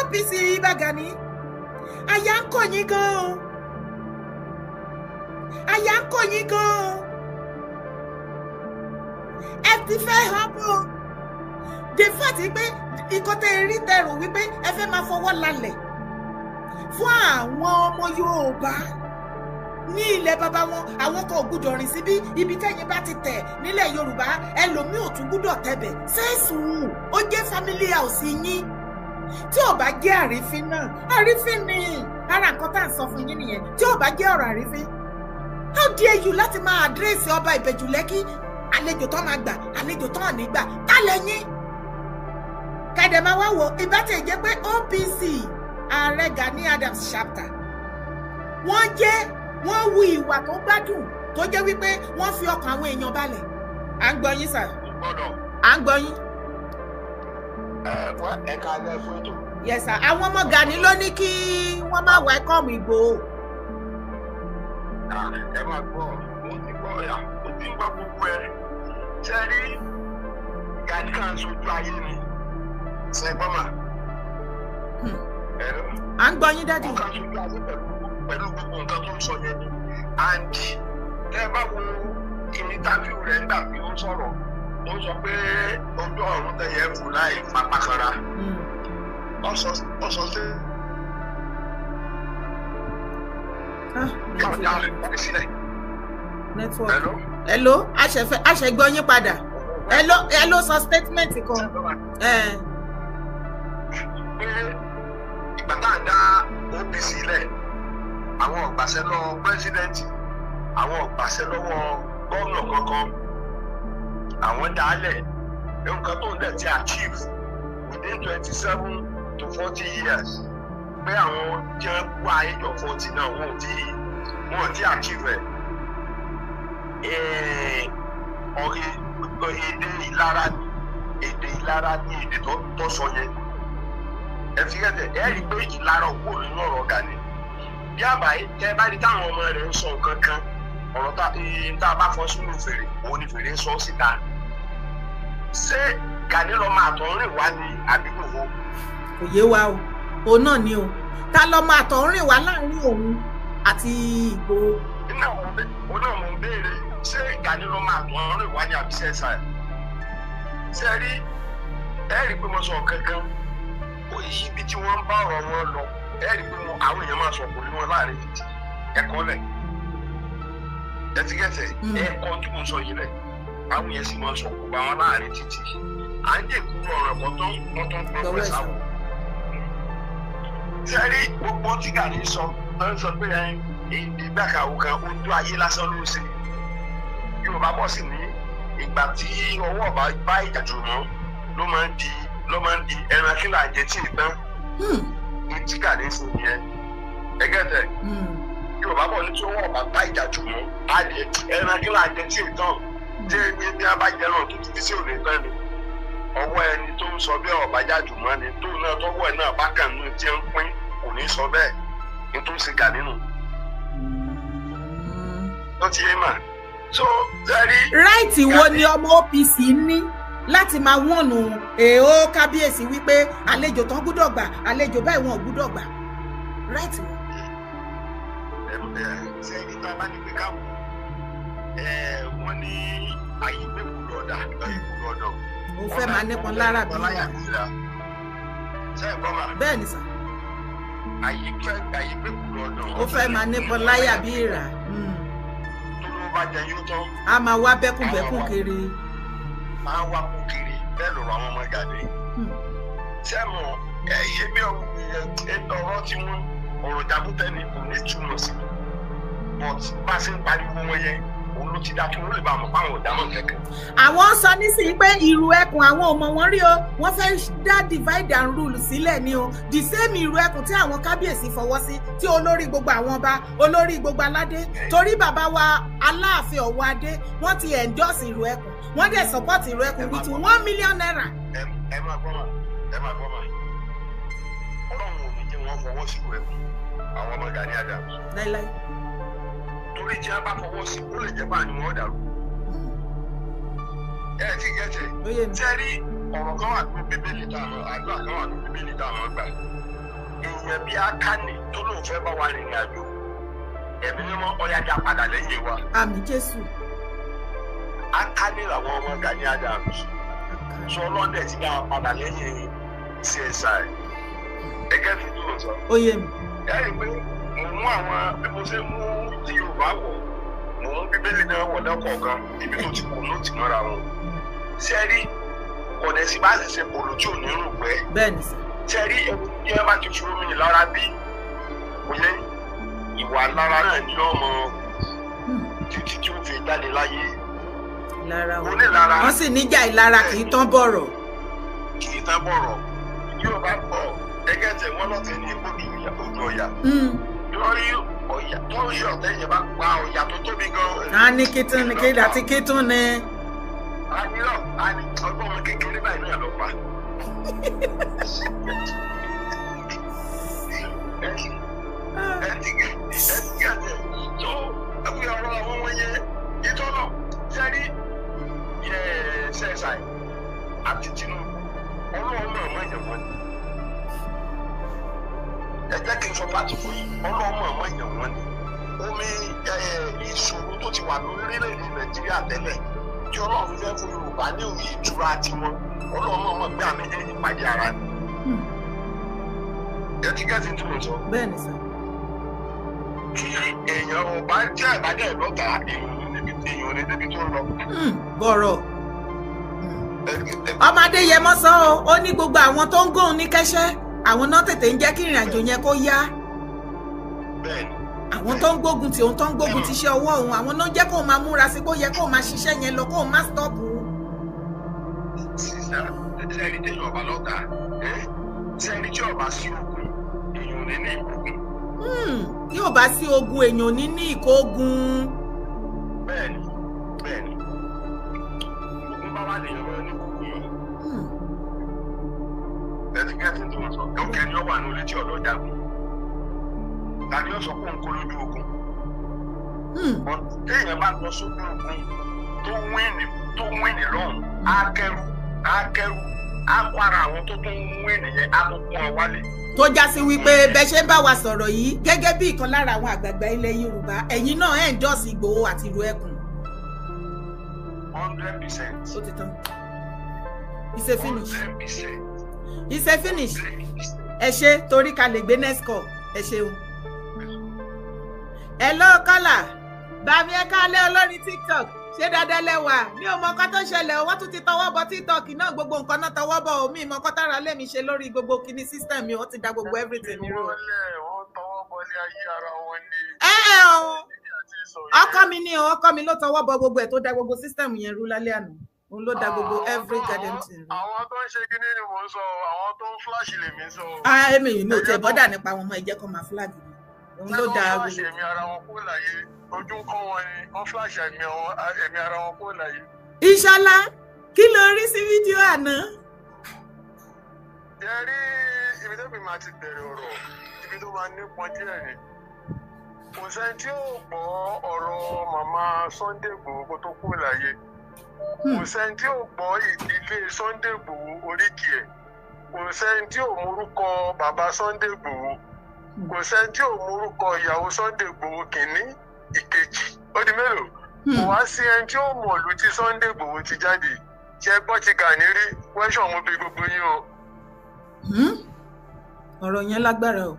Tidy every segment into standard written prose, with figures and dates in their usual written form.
OPC Ìbà Gani, àyà ń kọ̀ yín gan o, àyà ń kọ̀ yín gan o. Ẹ ti fẹ́ hàn bó the fact pé ikọ́ tẹ́ ẹ rí tẹ́ rò wípé ẹ fẹ́ máa fọwọ́ lálẹ̀ fún àwọn ọmọ Yorùbá ní ilẹ̀ bàbá wọn. Àwọn kan ò gbúdọ̀ rìn síbí, ibi tẹ́yìn bá ti tẹ̀ nílẹ̀ Yorùbá, ẹlòmíì ò tún gbúdọ̀ tẹ̀bẹ̀ sẹ́sùn. Ó jẹ́ family house yín, tí ò bá jẹ́ àrífín náà, àrífín ni. Ara nǹkan tá à ń sọ fún yín nìyẹn. Tí ò bá jẹ́ ọ̀rọ̀ àrífín, how dare you láti máa address ọba Ìbẹ̀jú Lẹ́kí, àlejò tó máa gbà, àlejò tó hàn nígbà tálẹ̀ yín kẹ̀dẹ̀ máa wá wò. Ìbá tẹ̀ jẹ́ pé OPC ààrẹ Gani Adams chapter, wọ́n jẹ́ wọ́n hu ìwà tó gbádùn, tó jẹ́ wípé wọ́n fi ọkàn àwọn èèyàn balẹ̀. À ń gbọ́ yín, sir. Gbọ́dọ̀. À ń gbọ́ yín. Ẹ wá, ẹ̀ka alẹ́ fún ètò. Yes sir. Àwọn ọmọ Gani ló ní kí wọ́n má welcome Ìgbòho. Ah, ẹ máa gbọ́, mo ti gbọ́ ya, mo ti ń gbọ́ gbogbo ẹ. Ṣé rí Gani kan sojú ayé ni? Ṣé gbọ́ mà? Hello? À ń gbọ́ yín, daddy. Ó kàn sojú ayé pẹ̀lú gbogbo nǹkan tó ń sọ yẹn ni. And tẹ́ ẹ bá wo interview rẹ̀ nígbà tí ó ń sọ̀rọ̀, ó ń sọ pé ojú ọ̀run tẹ̀yẹ fò láì fapá kanra. Ó sọ sí Ah, káwọn dá rẹ̀ sílẹ̀. Network. Hello? Hello, àṣẹfẹ àṣẹgbọ́ yín padà. Hello, hello, sọ statement kan. Pé ìgbà tá à ń dá OPC lẹ̀, àwọn ò gbàṣẹ lọ́wọ́ president, àwọn ò gbàṣẹ lọ́wọ́ gómìnà kankan, àwọn dálẹ̀. Nǹkan tó ń dẹ̀ ti achieve within 27 to 40 years, pé àwọn jẹ́ wá age of 40 náà, wọn ò tí achieve ẹ̀. Èdè ìlara ni, èdè ìlara ni èdè tó sọ yẹn. Ẹ fi kẹ́tẹ̀ ẹ rí i pé ìlara òkú nínú ọ̀rọ̀ Gani. Bí àbáyé tẹ bá rí táwọn ọmọ rẹ̀ ń sọ nǹkan kan, ọ̀rọ̀ tá a bá fọ́ sínú fèrè, òun ni fèrè ń sọ síta. Ṣé Gani lọ máa tọ̀ ń rìn wá ní àbíkò wo? Kò yé wa o. Òun náà ni o, ta lọ máa tọ̀ ń rìn wá láàrin òun àti Ìgbòho? Òun náà mò ń béèrè. Ṣé Gani lọ máa tọ̀ ń rìn wá ní àbíṣẹ́ ṣáà? Ṣé rí ẹ rí i pé mo sọ kankan ibi tí wọ́n ń bá ọ̀rọ̀ wọn lọ, ẹ rí i pé àwọn èèyàn máa sọ̀kò ní wọn láàrin títì ẹ̀kọ́ lẹ̀. Ẹ ti gẹ̀tẹ̀ ẹ̀kọ́ tí mo sọ yìí lẹ̀, àwọn èèyàn sì máa sọ̀kò bá wọn láàrin títì. À ń jẹ́ kúrò ọ̀rọ̀ ẹ̀kọ́ tó wọ́n tó ń gbọ́ pẹ̀ sáwọ̀. Ṣé rí gbogbo tí Gani sọ tó ń sọ pé ìgbàkàwò kan, ojú ayé lásán ló ń ṣe. Yorùbá bọ̀ sí ní ìgbà tí ọwọ́ ọba bá ìjà jù mọ́, ló máa ń di ẹran kí là ń jẹ tí ì tán. Ní tí Gani ń sìn yẹn ẹgẹ́ tẹ̀. Yorùbá bọ̀ ní tí ọwọ́ ọba bá ìjà jù mọ́, á di ẹran kí là ń jẹ tí ì tán. Tí bí a bá jẹ náà tó ti sí òní tán ni ọwọ́ ẹni tó ń sọ bẹ́ẹ̀ ọba já jù mọ́ ni tó náà tọwọ́ ẹ̀ náà bá kàn ní tí ń pín, kò ní sọ bẹ́ẹ̀ ní tó ń ṣe Gani nù. Tó ti yé mà so very. Right wo ni ọmọ OPC ní láti máa wọ̀nù èèó kábíyèsí wípé àlejò tán gbúdọ̀ gbà, àlejò báyìí wọn ò gbúdọ̀ gbà? Right wo? Ṣé ẹni tá a bá ní pé káwọ wọn ní àyè pé kúrò ọ̀dà kúrò ọ̀dọ̀. Ó fẹ́ máa nípọn lára bí. Ṣé ẹ gbọ́ mà? Bẹ́ẹ̀ ni sir. Àyè pé kúrò ọ̀dọ̀. Ó fẹ́ máa nípọn láyà bí ìrà. Tó ló bá jẹ yóò tán. A máa wá bẹ́kùnbẹ́kùn kiri. Máa wá kú kiri, bẹ́ẹ̀ lọ̀rọ̀ àwọn ọmọ Gani. Ṣé mo èmi ọ̀rọ̀ tí wọ́n ọ̀rọ̀ jabútẹ́ ni, kò ní túmọ̀ sí, but bá a ṣe ń pariwo wọn yẹn, òun ló ti dá kí wọ́n lè bá a mọ̀ fáwọn ọ̀dàmọ̀ kẹ̀kẹ́. Àwọn sọ nísìnyí pé ìrù ẹkùn, àwọn ò mọ̀ wọ́n rí o, wọ́n fẹ́ dá divide and rule sílẹ̀ ni o. The same ìrù ẹkùn tí àwọn kábíyèsí fọwọ́ sí, tí olórí gbogbo àwọn ọba, olórí gbogbo aládé, torí bàbá wa Aláàfin Ọ̀wọ́ Adé, wọ́n ti endorse ìrù ẹkùn, wọ́n dẹ̀ support ìrù ẹkùn with ₦1 million. Ẹ máa gbọ́ mà, ẹ máa gbọ́ mà, Ọlọ́run ò ní jẹ́ wọ́n fọwọ́ sí ìrù ẹkùn, àwọn ọmọ Gani Adams. Láíláí. Torí tí a bá fọwọ́ sí, ó lè jẹ́ báà ni wọ́n dàrú. Ẹ ti gẹ̀ẹ́tẹ̀. Tẹ́rí. Ọ̀rọ̀ kan wà ní Bíbélì tá a mọ̀, àdúrà kan wà ní Bíbélì tá a mọ̀ gbà. Èèyàn bíi Ákánì tó lóun fẹ́ bá wa rìnrìn àjò, Ẹ̀mí Mímọ́, ọ̀yájà padà lẹ́yìn wa. Àmín, Jésù. Ákánì làwọn ọmọ Gani Adams sọ, ọlọ́dẹ ti dá wa padà lẹ́yìn CSI. Ẹgẹ́ fi dúró sọ. Ó yé mi. Ẹ rí i pé mo mú àwọn bí mo ṣe mú ti Yorùbá wọ̀, mo mú Bíbélì náà wọ̀ lẹ́kọ̀ọ̀kan, ibi tó ti kò nóòtì mọ́ra wọn. Sẹ́rí kọ̀dẹ̀ sí bá sì ṣe pòlò tí ò ní rò pẹ́. Bẹ́ẹ̀ ni sir. Sẹ́rí ẹni tí ẹ bá ti fi omi lára bí kò yẹ, ìwà lára náà ní ọmọ títí tí ó fi jáde láyé. Ìlara o. Onílara. Wọ́n sì níjà ìlara kì í tán bọ̀rọ̀. Kì í tán bọ̀rọ̀. Yóò bá pọ̀ ẹgẹ́ tẹ̀ wọ́n lọ́tẹ̀ ní ìgbòdì odò ọ̀yà. Lórí ọ̀yà tó rí ọ̀tẹ̀ yẹn bá pa ọ̀yà tó tóbi gan. A ní kítún ni kí àti kítún ni. A ní lọ a ní ọgbọ́n ọmọ kékeré báyìí náà lọ pa. Ẹ ti gẹ̀ẹ́sẹ̀ tó ẹkú ọ̀rọ̀ àwọn ọmọ yẹn ìtọ́nà sẹ́rí yẹ ṣẹ́ṣà àti Tinubu, Ọlọ́run náà mọ̀ ẹ̀yẹ̀ wọ́n ni. Ẹ jẹ́ kí n sọ pàtó fún yín, Ọlọ́run mọ̀ ọmọ èèyàn wọn ni. Omi ìṣòro tó ti wà lórílẹ̀‐èdè Nàìjíríà tẹ́lẹ̀ tí Ọlọ́run fẹ́ fún Yorùbá ní òye ìtura tiwọn, Ọlọ́run mọ̀ ọmọ gbé àmì méjèèjì pàdé ara ni. Ẹ ti gẹ́sì tí mo sọ. Bẹ́ẹ̀ ni sir. Tí èèyàn ò bá jẹ́ àbájá ìlọ́ta, èèyàn ò ní débi tó ń lọ. Bọ̀rọ̀. Ọmọ Adéyẹmọ sọ ọ, ó ní gbogbo àwọn tó ń gòun ní kẹ́sẹ́, àwọn náà tètè ń jẹ́ kí ìrìn àjò yẹn kó yá. Bẹ́ẹ̀ni. Àwọn tó ń gbógun ti òun, tó ń gbógun ti iṣẹ́ ọwọ́ òun, àwọn náà jẹ́ kóun máa múra sí kó yẹ kóun máa ṣiṣẹ́ yẹn lọ, kóun má stop. Sísá sẹ́ẹ̀rí téèyàn ọba lọ́ta, sẹ́ẹ̀rí tí ọba sí ogun, èèyàn ò ní ní ìkógun. Tí ò bá sí ogun, èèyàn ò ní ní ìkógun. Bẹ́ẹ̀ni, ogun bá wà lèèyàn máa ní ìkógun mọ́. Ẹtíkẹ́tì tó ń sọ ókè ni ó wà ní olè tí ọ̀dọ́ jagun tàbí ó sọ pé òun kó lójú ogun. But téèyàn bá lọ sójú ogun tó win lọ́hùn, á kẹ́rù, á kẹ́rù, á kó ara àwọn tó tún win yẹn, á tún kún ọ wálé. Tó já sí wípé bẹ ṣe ń bá wa sọ̀rọ̀ yìí, gẹ́gẹ́ bí ìkan lára àwọn àgbààgbà ilẹ̀ Yorùbá, ẹ̀yin náà endorse Ìgbòho àti ìlú ẹkùn. 100%. Ó ti tán, it's a finish. 100%. It's a finish. Ẹ ṣe torí ká lè gbé next call. Ẹ ṣeun. Hello kọ́là bàmí, ẹ káalẹ́. Olórin TikTok, ṣé dáadáa lẹ́wà? Mi ò mọ nǹkan tó ṣẹlẹ̀ o. Wọ́n tún ti tọwọ́ bọ TikTok náà, gbogbo nǹkan náà tọwọ́ bọ omi ìmọ̀ nǹkan tára lẹ́mi ṣe lórí gbogbo kíní system mi. Wọ́n ti da gbogbo everything mi rú. Wọ́n lẹ̀ wọ́n tọwọ́ bọlé ayé ara wọn ní. Ẹ ẹ o, ọkọ mi ni o, ọkọ mi ló tọwọ́ bọ gbogbo ẹ̀ tó da gbogbo system yẹn rú lálẹ́ àná. Òun ló da gbogbo every goddamn thing rú. Àwọn tó ń ṣe kíní ni mò ń sọ, àwọn tó ń flash lèmi ń sọ. Ah, èmi yìí mi ò tiẹ̀ bother nípa àwọn ọmọ ẹ̀jẹ̀ kan máa flag mi. Òun ló da Wọ́n flash ẹ̀mí ara wọn kúrò láyé, ojú ń kọ́ wọn ni wọ́n flash ẹ̀mí ara wọn kúrò láyé. Ìṣọlá, kí ló rí sí fídíò àná? Ṣé rí ibi tó fi máa ti bẹ̀rẹ̀ ọ̀rọ̀, ibi tó máa nípọn díẹ̀ ni. Kò sẹ́ni tí ò gbọ́ ọ̀rọ̀ màmá Sunday Igboho kó tó kúrò láyé. Kò sẹ́ni tí ò gbọ́ ìdílé Sunday Igboho, oríkì ẹ̀. Kò sẹ́ni tí ò morúkọ bàbá Sunday Igboho. Kò sẹ́ni tí ò morúkọ ìyàwó Sunday Igboho kìíní, ìkejì, ó di mélòó? Kò wá sí ẹni tí ó mọ̀ ìlú tí Sunday Igboho ti jáde. Ṣé ẹ gbọ́ ti Gani rí? Question mo bi gbogbo yín o. Ọ̀rọ̀ yẹn lágbára o.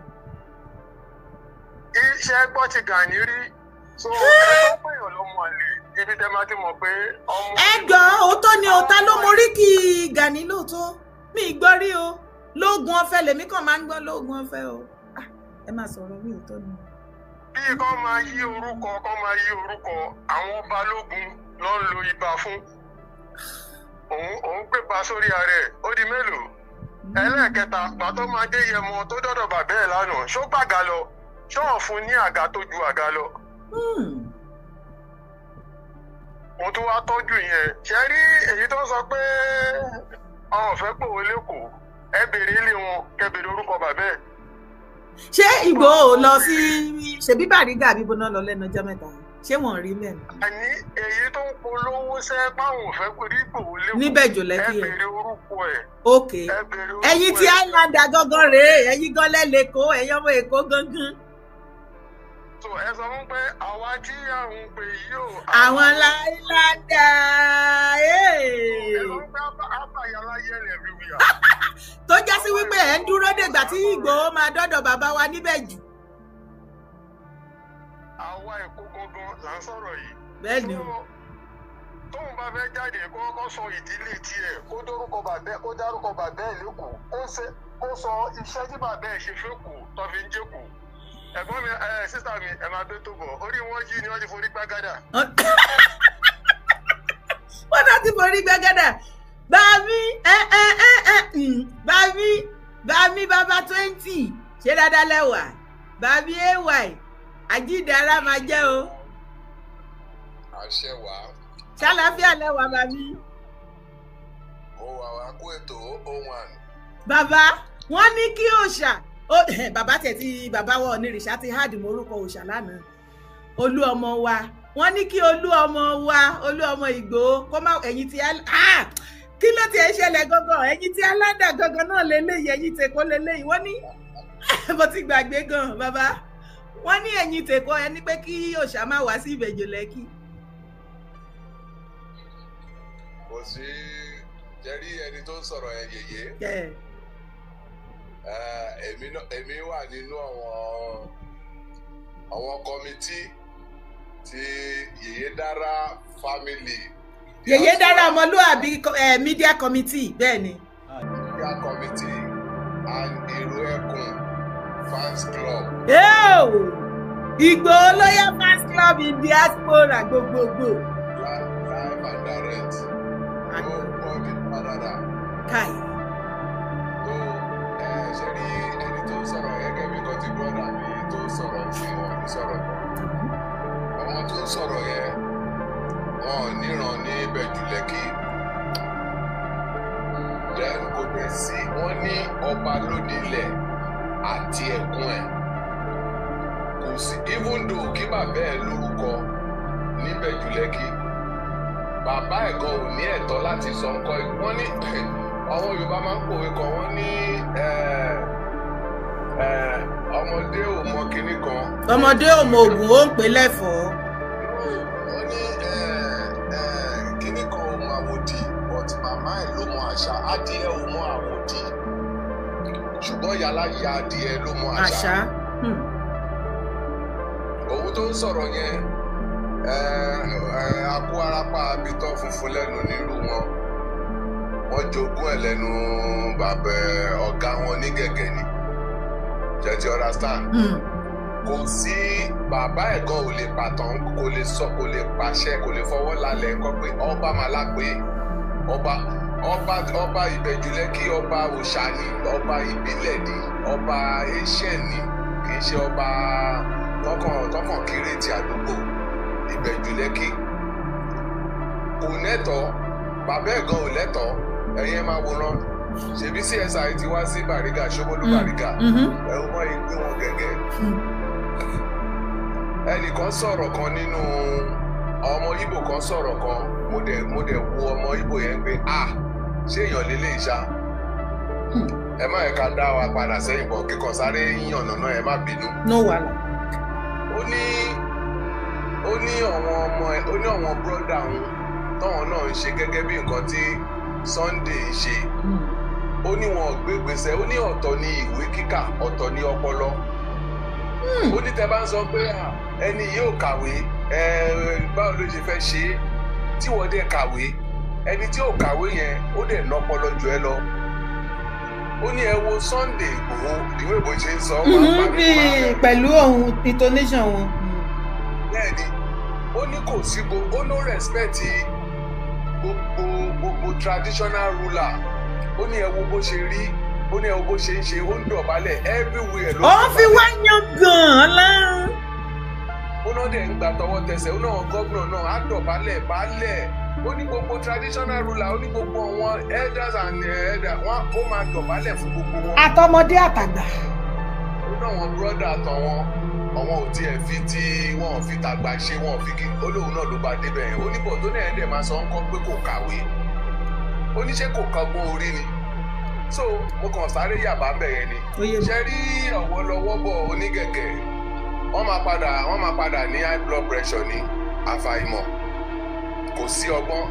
Ṣé ẹ gbọ́ ti Gani rí? So ẹ tó pèèyàn lọ́mọ àlè, ibi tẹ́ máa ti mọ̀ pé ọmọ. Ẹ gbọ́, òótọ́ ni òótá ló morí kí Gani lóòótọ́. Mi ì gbọ́ rí o. Lóògùn ọ̀fẹ́ lèmi kàn máa ń gbọ́, lóògùn ọ̀fẹ́ o. Ah, ẹ máa sọ̀rọ̀ mi, òótọ́ ni. Bí kò máa yí orúkọ, kò máa yí orúkọ àwọn balógun ló ń lo ibà fún. Òun gbé pa sórí ara ẹ̀, ó di mélòó? Ẹlẹ́ẹ̀kẹta, pàtó máa dé Yẹmọ tó dọ́dọ̀ bàbá ẹ̀ lánàá, ṣó gbàgà lọ, ṣó fún ní àga tó ju àga lọ? Mo tún wá tọ́jú yẹn. Ṣe rí èyí tó ń sọ pé àwọn ò fẹ́ pòwe lẹ́kọ̀ọ́, ẹ béèrè ilé wọn, kẹ béèrè orúkọ bàbá ẹ̀. Ṣé Ìgbòho lọ sí ṣèbí Bàrígà àbí bóná lọ lẹ́nu ọjọ́ mẹ́ta yìí? Ṣé wọ́n rí mẹ́rin? Àní èyí tó ń polówó sẹ́ páwọn ò fẹ́ pé rí Ìgbòho lẹ́kọ̀ọ́. Níbẹ̀ jò lẹ́kì ẹ ẹ̀. Béèrè orúkọ ẹ̀. Ok. Ẹ béèrè orúkọ Ẹ̀yin tí ẹ̀. Islander gangan rèé, ẹ̀yin gan lẹ́lẹ́kọ̀ọ́, ẹ̀yin ọmọ Èkó gangan. So ẹ sọ fún pé àwa tí à ń pè yìí o. Àwọn Islander. Ẹ sọ fún pé àbàyàlá yẹlẹ̀ everywhere. Tó já sí wípé ẹ̀ ń dúró dègbà tí Ìgbòho máa dọ́dọ̀ bàbá wa níbẹ̀ jù. Àwa Èkó gangan là ń sọ̀rọ̀ yìí. Bẹ́ẹ̀ ni o. So, tóun bá fẹ́ jáde, kó kọ́kọ́ sọ ìdílé tiẹ̀, kó dórúkọ bàbẹ́, kó dárúkọ bàbẹ́ ẹ̀ lẹ́kọ̀ọ́, kó ṣe kó sọ iṣẹ́ tí bàbẹ́ ẹ̀ ṣe fẹ́kọ̀ọ́ tó fi ń jẹ́kọ̀ọ́. Ẹ̀gbọ́n mi, ẹ sísá mi, ẹ máa gbé tó bọ̀, orí wọn yí ni wọ́n ti forí gbágádà. Wọ́n náà ti forí gbẹ́gẹ́dà. Bàmí ẹ ẹ ẹ ẹ bàmí bàmí bàbá 20, ṣé dáadáa lẹ́wà? Bàmí ay, àjíǹde ara máa jẹ́ o. Àṣẹ wà. Ṣàlàáfíà lẹ́wà, bàmí? Mo wà wá kó ètò ohun àná. Bàbá, wọ́n ní kí òòṣà bàbá tẹ̀ tí bàbá wa onírìṣà ti háàdì mọ́ orúkọ òòṣà lánàá, olú ọmọ wa. Wọ́n ní kí olú ọmọ wa, olú ọmọ Ìgbòho, kó má ẹ̀yin tí ah, kí ló tiẹ̀ ṣẹlẹ̀ gangan? Ẹ̀yin tí aládà gangan náà lélẹ́yìí, ẹ̀yin tèkó lélẹ́yìí. Wọ́n ní mo ti gbàgbé gan. Bàbá, wọ́n ní ẹ̀yin tèkó ẹni pé kí òòṣà má wá sí Ìbẹ̀jù Lẹ́kì. Kò sí jẹ́rí ẹni tó ń sọ̀rọ̀ ẹ̀ yèyé. Èmi wà nínú àwọn committee ti Yèyé Dára family. Yèyé Dára Ọmọlúàbí media committee, bẹ́ẹ̀ ni. Media committee and Èrò Ẹkùn fans club. Eo! Ìgbòho Loyal Fans Club in diaspora gbogbogbò. Live and direct. Nobody padà. Kai. Tó ẹ ṣe rí ẹni tó ń sọ̀rọ̀ gẹ́gẹ́ bí nǹkan tí brother mi tó ń sọ̀rọ̀ sí wọn ní sọ̀rọ̀ tán. Àwọn tó ń sọ̀rọ̀ yẹn, wọn ò níran ní Ìbẹ̀jú Lẹ́kì. Then kò dẹ̀ sí, wọ́n ní ọba lónílẹ̀ àti ẹ̀kún ẹ̀. Kò sí, even though kí bàbá ẹ̀ lórúkọ níbẹ̀jú Lẹ́kì, bàbá ẹ̀ gan ò ní ẹ̀tọ́ láti sọ nǹkan. Wọ́n ní àwọn Yorùbá máa ń pòwe kan, wọ́n ní ọmọdé ò mọ kinní kan. Ọmọdé ò mọ ògùn, ó ń pè lẹ́fọ̀ọ́. Wọ́n ní kinní kan ò mọ àwòdì, but màmá ẹ̀ ló mọ àṣà. Adìẹ ò mọ àwòdì, ṣùgbọ́n yàrá ya adìẹ ló mọ àṣà. Àṣà. Òun tó ń sọ̀rọ̀ yẹn, akó arápá abitọ́ funfun lẹ́nu nírú wọn. Wọ́n jogún ẹ̀ lẹ́nu bàbá ọ̀gá wọn ní gẹ̀gẹ̀ ni. Ṣé ti understand? Hmm. Kò sí, bàbá ẹ̀ gan ò lè pàtàn, kò lè sọ, kò lè pàṣẹ, kò lè fọwọ́ lálẹ́ nǹkan pé ọba máa lápé ọba Ìbẹ̀jú Lẹ́kì, ọba òòṣà ni, ọba ìbílẹ̀ ni, ọba ancient ni, kì í ṣe ọba tọkàn kiri ti àdúgbò Ìbẹ̀jú Lẹ́kì. Kò nẹ́tọ̀ọ́, bàbá ẹ̀ gan ò lẹ́tọ̀ọ́. Ẹ̀yin ẹ̀ máa wòran, ṣèbí CSI ti wá sí Bàrígà, Ṣómólú, Bàrígà, ẹ̀ wọ́n yìí gbé wọn gẹ́gẹ́. Ẹnìkan sọ̀rọ̀ kan nínú ọmọ Ìgbò kan sọ̀rọ̀ kan, mo dẹ̀ wo ọmọ Ìgbò yẹn pé, ah, ṣé èèyàn lélẹ̀ ìṣá? Ẹ má yẹ ká dá wa padà sẹ́yìn bọ̀, kíkọ̀ sáré yànnà náà, ẹ má bínú. No wàhálà. Ó ní àwọn ọmọ ẹ, ó ní àwọn brother òun táwọn náà ń ṣe gẹ́gẹ́ bí nǹkan tí Sunday ń ṣe. Ó ní wọn ò gbé gbèsè. Ó ní ọ̀tọ̀ ní ìwé kíkà, ọ̀tọ̀ ní ọpọlọ. Ó ní tẹ bá ń sọ pé, "Ah, ẹni yìí ò kàwé ẹ, báwo ló ṣe fẹ́ ṣe é?" Tí wọ́n dẹ̀ kàwé, ẹni tí ò kàwé yẹn, ó dẹ̀ nọpọlọ jù ẹ lọ. Ó ní ẹ wo Sunday Ìgbòho, ìwé ìbò ṣe ń sọ ọ́ máa ń pa mí Bí pẹ̀lú ohun intonation wọn. Bẹ́ẹ̀ ni, ó ní kò sí gbogbo, ó no respect gbogbo traditional ruler. Ó ní ẹ wo bó ṣe rí, ó ní ẹ wo bó ṣe ń ṣe, ó ń dọ̀bálẹ̀ everywhere ló ń Ó ń fi dọ̀bálẹ̀. wá yan gan-an lárùn. Ó náà dẹ̀ ń gba tọwọ́ tẹsẹ̀. Ó náà gómìnà náà á dọ̀bálẹ̀ baálẹ̀. Ó ní gbogbo traditional ruler, ó ní gbogbo àwọn elders and elder wọn, ó máa dọ̀bálẹ̀ fún gbogbo wọn. Àtọmọdé àtàgbà. Ó náà wọn brother àtọwọn Àwọn ò tiẹ̀ fi tí wọ́n fi tàgbà ṣe, wọ́n fi kí olóhùn náà ló bá débẹ̀ yẹn. Oníbọ̀ tó náà dẹ̀ máa sọ ń kọ́ pé kò kàwé, oníṣẹ́ kò kọ́gbọ́n orí ni. So mo kàn sáré yàbá ń bẹ̀ yẹn ni. Ó yé mi. Ṣe rí ọ̀wọ́lọ́wọ́ bọ̀ onígẹ̀gẹ̀, wọ́n máa padà ní high blood pressure ní àfàìmọ̀. Kò sí ọgbọ́n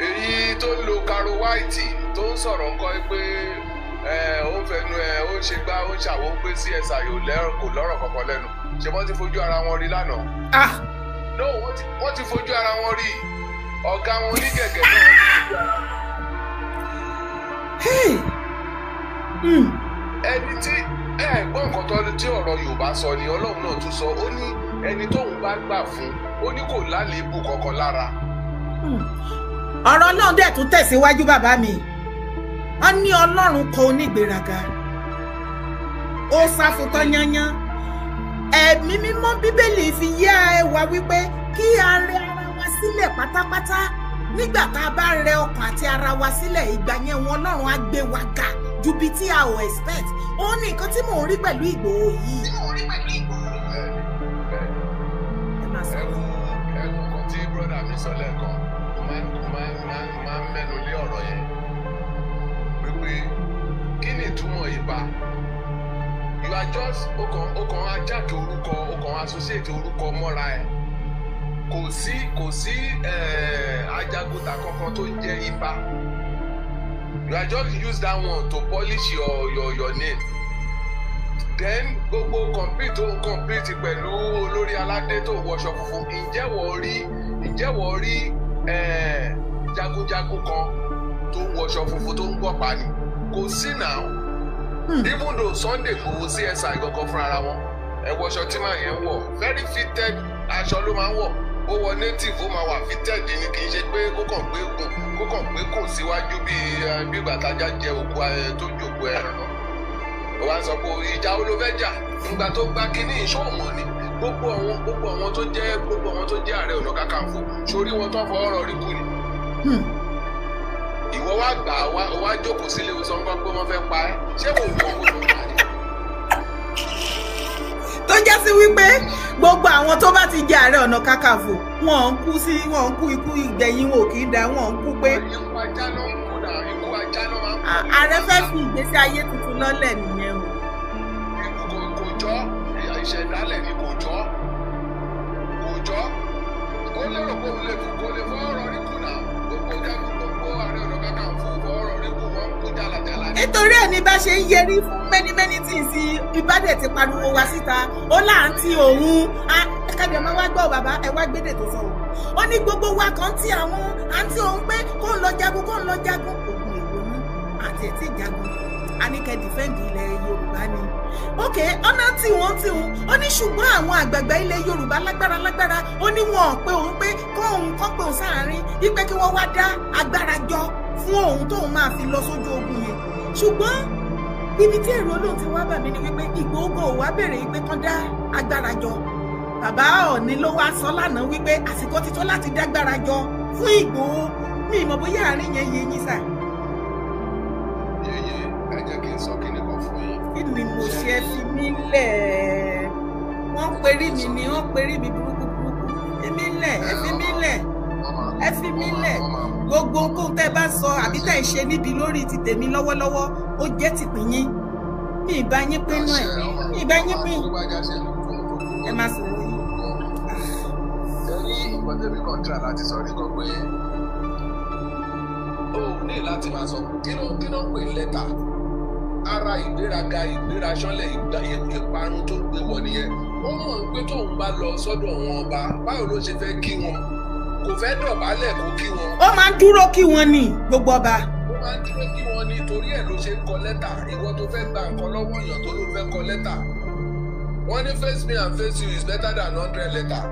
èyí tó ń lo caro white tó ń sọ̀rọ̀ ńkọ́ pé ẹ, ó ń fẹnu ẹ, ó ń ṣe gbá, ó ń ṣàwó, ń pé CSI ò lẹ́rọ̀, kò lọ́rọ̀ kankan lẹ́nu. Ṣé wọ́n ti fojú ara wọn rí lánàá? Ah. No, wọ́n ti fojú ara wọn rí. Ọ̀gá wọn onígẹ̀gẹ̀ náà, wọ́n ti fojú ara Hey. Ẹni tí ẹ gbọ́ nǹkan tó tí ọ̀rọ̀ Yorùbá sọ ni Ọlọ́run náà tún sọ. Ó ní ẹni tóun bá gbà fún, ó ní kò lálébù kankan lára. Ọ̀rọ̀ náà dẹ̀ tún tẹ̀síwájú, bàbá mi. Wọ́n ní Ọlọ́run kọ onígbéraga, ó sá fún tán yányán. Ẹ̀mí Mímọ́, Bíbélì fi yé ẹ wá wípé kí a rẹ ara wa sílẹ̀ pátápátá. Nígbà tá a bá rẹ ọkàn àti ara wa sílẹ̀, ìgbà yẹn wọn Ọlọ́run á gbé wa ga ju bí tí a ò expect. Òun ní nǹkan tí mò ń rí pẹ̀lú Ìgbòho yìí. Bẹ́ẹ̀ni. Ẹ máa sọ. Ẹwù kan tí brother mi sọ lẹ́ẹ̀kan, mo máa ń mẹ́nu lé ọ̀rọ̀ yẹn wípé kí ni ìtumọ̀ ìbá? You are just ó kàn ajáke orúkọ, ó kàn associate orúkọ mọ́ra ẹ̀. Kò sí ajagunta kankan tó ń jẹ́ ibà. You are just use that one to polish your name. Then gbogbo compete tó ń compete pẹ̀lú olórí aládé tó wọṣọ funfun, ǹjẹ́ wọ́n rí jagunjagun kan tó ń wọṣọ funfun tó ń gbọ̀pá ni? Kò sí now. Even though Sunday Igboho, CSI gangan fúnra wọn, ẹ wọṣọ tí màá yẹn wọ̀, very fitted aṣọ ló máa ń wọ̀. Ó wọ native, ó máa wà fitted ni. Kì í ṣe pé kó kàn gbé kùn síwájú bí gbàtájà jẹ òkú ẹ tó jòkó ẹran náà. Ó wá ń sọ pé ìjà wo ló fẹ́ jà nígbà tó gba kínní ìṣòwò ni? Gbogbo àwọn tó jẹ́ Ààrẹ Ọ̀nà Kakanfò sórí wọn tó fọwọ́ rọrí kú ni. Ìwọ wá gbà wá, wá jókòó sílé, o sọ ń gbọ́ pé wọ́n fẹ́ pa ẹ́. Ṣé kò wọ́n kó tó pa ni? Tó jẹ́ sí wípé gbogbo àwọn tó bá ti jẹ Ààrẹ Ọ̀nà Kakanfò, wọn ń kú sí, wọn ń kú ikú ìgbẹ̀yìn, wọn ò kì í da, wọn ń kú pé Ikú ajá ló ń kú náà, ikú ajá ló máa ń kú. Ààrẹ fẹ́ fi ìgbésí ayé tuntun lọ́lẹ̀ nìyẹn o. Ikú kò jọ́, ìṣẹ̀dálẹ̀ ni, kò jọ́, kò jọ́. Ó lérò pé òun lè fún, kò lè fọwọ́ rọrí kú náà. Gbogbo jagun, gbogbo Ààrẹ Ọ̀nà Kakanfò fọwọ́ rọrí kú, wọ́n ń kú jálajàla ni. Nítorí ẹ̀ ní bá ṣe ń yẹrí fún many many things, ìbádẹ̀ ti pariwo wá síta, ó láǹtí òun kájọ máa wá gbọ́. Bàbá ẹ wá gbédè tó sọ o. Ó ní gbogbo wa kan tí àwọn àǹtí òun pé kó ń lọ jagun, kó ń lọ jagun. Ogun èwo ní àti ẹ̀ tí jagun? A ní kẹ́ defend ilẹ̀ Yorùbá ni. Ok, ọ̀nà tí wọ́n tí òun ó ní, ṣùgbọ́n àwọn àgbààgbà ilẹ̀ Yorùbá lágbára lágbára, ó ní wọn ò pé òun pé kóun kọ́ pé òun sáàárín wípé kí wọ́n wá dá agbára jọ fún òun tóun máa fi lọ sójú ogun yẹn. Ṣùgbọ́n ibi tí èrò Olóhùn ti wá bà mí ni wípé Ìgbòho wá béèrè wípé kán dá agbára jọ. Bàbá Ọ̀ọ́ni ló wá sọ lánàá wípé àsìkò ti tó láti dágbára jọ fún Ìgbòho. Mi ìmọ̀ bóyá àárín yẹn yé yín sà. Yeye, ẹ jẹ́ kí n sọ kinní kan fún yín. Kí ni mo ṣe? Fi mí lẹ̀. Wọ́n perí mi ni, wọ́n perí mi burúkú burúkú. Fi mí lẹ̀, ẹ fi mí lẹ̀, ẹ fi mí lẹ̀. Gbogbo ohunkóhun tẹ́ bá sọ àbí tẹ́ ń ṣe níbi lórí ti tèmi lọ́wọ́lọ́wọ́, ó jẹ́ tìpín yín. Mi ì bá yín pinnu ẹ̀, mi ì bá yín pín. Ẹ má sọ̀rọ̀ yín. Ṣé ní nǹkan tẹ́mi kan tíra láti sọ ní kan pé o ò ní láti máa sọ kí ló ń pè lẹ́tà ara ìgbéraga, ìgbéraṣọ́lẹ̀, ìparun tó gbé wọ̀ nìyẹn. Ó mọ̀ pé tóun bá lọ sọ́dọ̀ wọn ọba, báwo ló ṣe fẹ́ kí wọn? Kò fẹ́ dọ̀bálẹ̀ kó kí wọn. Ó máa ń dúró kí wọn ní gbogbo ọba. Ó máa ń dúró kí wọn ní, torí ẹ̀ ló ṣe ń kọ lẹ́tà. Ìwọ tó fẹ́ gba nǹkan lọ́wọ́ èèyàn tó ló fẹ́ kọ lẹ́tà, wọ́n ní face me and face you is better than 100 letter.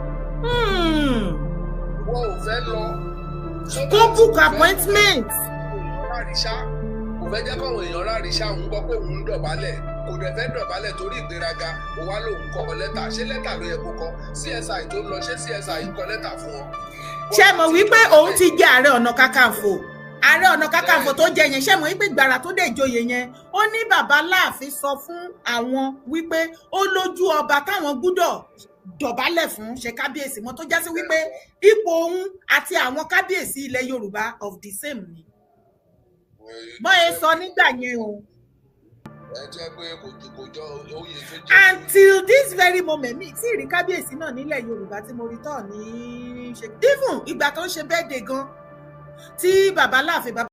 Wọ́n ò fẹ́ lọ. Kó book appointment. Ráríṣá, kò fẹ́ jẹ́ káwọn èèyàn ráríṣá. Òun gbọ́ pé òun ń dọ̀bálẹ̀, kò dẹ̀ fẹ́ dọ̀bálẹ̀ torí ìgbéraga. Ó wá lòun kọ lẹ́tà. Ṣé lẹ́tà ló yẹ kó kọ? CSI tó ń lọ, ṣé CSI ń kọ lẹ́tà fún wọn? Ṣé mọ̀ wípé òun ti jẹ́ Ààrẹ Ọ̀nà Kakanfò? Ààrẹ Ọ̀nà Kakanfò tó jẹ yẹn, ṣé mọ̀ wípé gbàrà tó dé ìjòyè yẹn, ó ní bàbá Láàfin sọ fún àwọn wípé ó lójú ọba táwọn gbúdọ̀ dọ̀bálẹ̀ fún ṣe kábíyèsí mọ́, tó já sí wípé ipò òun àti àwọn kábíyèsí ilẹ̀ Yorùbá of the same ni bọ́n ẹ sọ nígbà yẹn o. Ẹ jẹ́ pé kò jọ oyè tó jẹ́. Until this very moment, mi tí ì rí kábíyèsí náà nílẹ̀ Yorùbá tí mo rí tọ̀ ní ṣe, even ìgbà tó ń ṣe birthday gan tí bàbá Láàfin bàbá